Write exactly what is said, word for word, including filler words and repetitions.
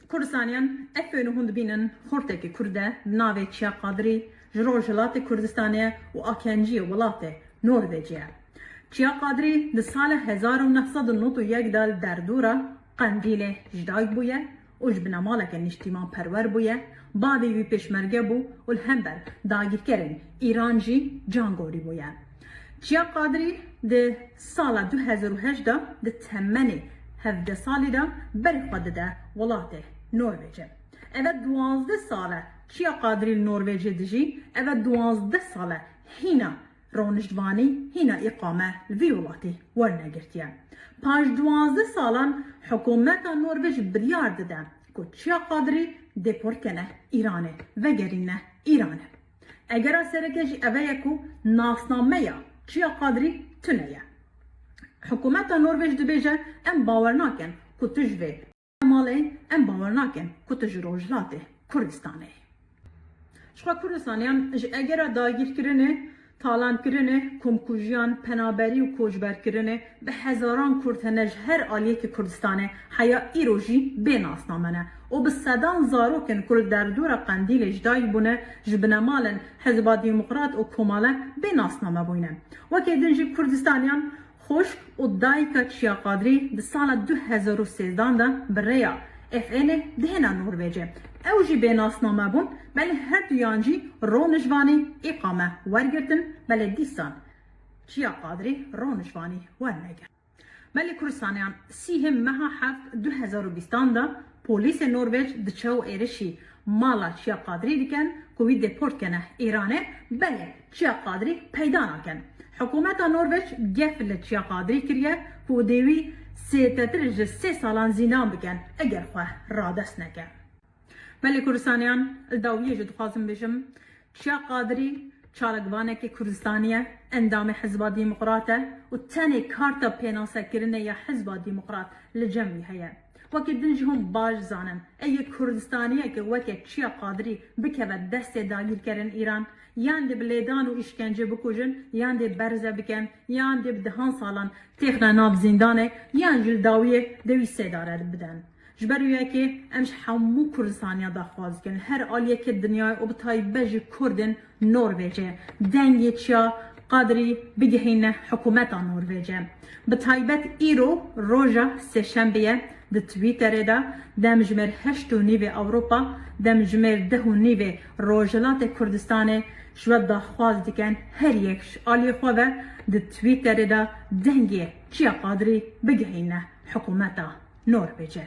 Kurdistaniyan, ev fêno hûn dibînin, xortekî Kurd e, bi navê Çiya Qadirî ji Rojhilatê Kurdistanê ye û akenciyê welatê Norvêcê ye. Çiya Qadirî di sala hezar û neh sed û nod û yek de li derdora Qendîlê ji dayik bûye û ji binemaleke niştîmanperwer bûye, bavê wî pêşmerge bû û li hember dagîrkerên Îran jî cangorî bûye. Çiya Qadirî di sala du hezar û heşt de di temenê hevdeh salî de berê xwe dide welatê Norvêcê. Eve duwazdeh sal e Çiya Qadirî li Norvêcê dijî, eve duwazdeh sal e hîna roniştvanî, hîna îqame li vî welatî wernegirtiye. Paş duwazdeh salan hikûmeta Norvêc biryar dide ku Çiya Qadirî deport kene Îranê, vegerîne Îranê. Egera sereke jî eve ye ku nasnameya Çiya Qadirî tune ye. Hikûmeta Norvêc dibêje, em bawer nakin ku tu ji vê malê, em bawer nakin ku tu ji Rojhilatê Kurdistanê yî. Ji xwe Kurdistaniyan ji egera dagîrkirinê, talankirinê, komkujiyan, penaberî û koçberkirinê bi hezaran Kurd hene ji her aliyekî Kurdistanê heya îro jî bê nasname ne û bi sedan zarokên ku li derdora Qendîlê ji dayik bûne ji binemalên Hizba Demokrat û Komale bê nasname bûyne. Wekî din jî Kurdistaniyan, xwişk û dayika Çiya Qadirî di sala du hezar û sêzdan de bi rêya F N dihêne Norvêcê. Ew jî bê nasname bûn, belê her duyan jî ronişvanî îqame wergirtin, belê dîsan Çiya Qadirî ronişvanî wernegirt. Belê Kurdistaniyan, sîhê meha heft du hezar û bîstan de polîsê Norvêc diçe û êrişî mala Çiya Qadirî dikin ku wî deport kene Îranê, belê Çiya Qadirî peyda nakin. Hikûmeta Norvêc gef li Çiya Qadirî kiriye ku dê wî zêdetir ji sê salan zîndan bikin eger xwe radest neke. Belê Kurdistaniyan, li dawiyê jî dixwazim bêjim, Çiya Qadirî çalakvanekî Kurdistanî ye, endamê Hizba Demokrat e û tenê karta pênasekirinê ya Hizba Demokrat li cem wî heye. Wekî din jî hûn baş zanin, ê yek Kurdistaniyeke weke Çiya Qadirî bikeve destê dagîrkerên Îran, yan dê bi lêdan û îşkence bikujin, yan dê berze bikin, yan dê bi dehan salan têxine nav zîndanê, yan jî li dawiyê dê wî sêdare bidin. Ji ber wê yekê em ji hemû Kurdistaniya daxwaz dikin, li her aliyekê dinyayê û bi taybet jî Kurdên Norvêcê, dengê Çiya Qadirî bigihîne hikûmeta Norvêcê. Bi taybet îro roja sêşembê ye, di Twitterê de demjimêr heşt û nîvê Ewropa, demjimêr deh û nîvê Rojhilatê Kurdistanê ji we daxwaz dikin, her yek ji aliyê xwe ve di Twitterê de dengê Çiya Qadirî bigihîne hikûmeta Norvêcê.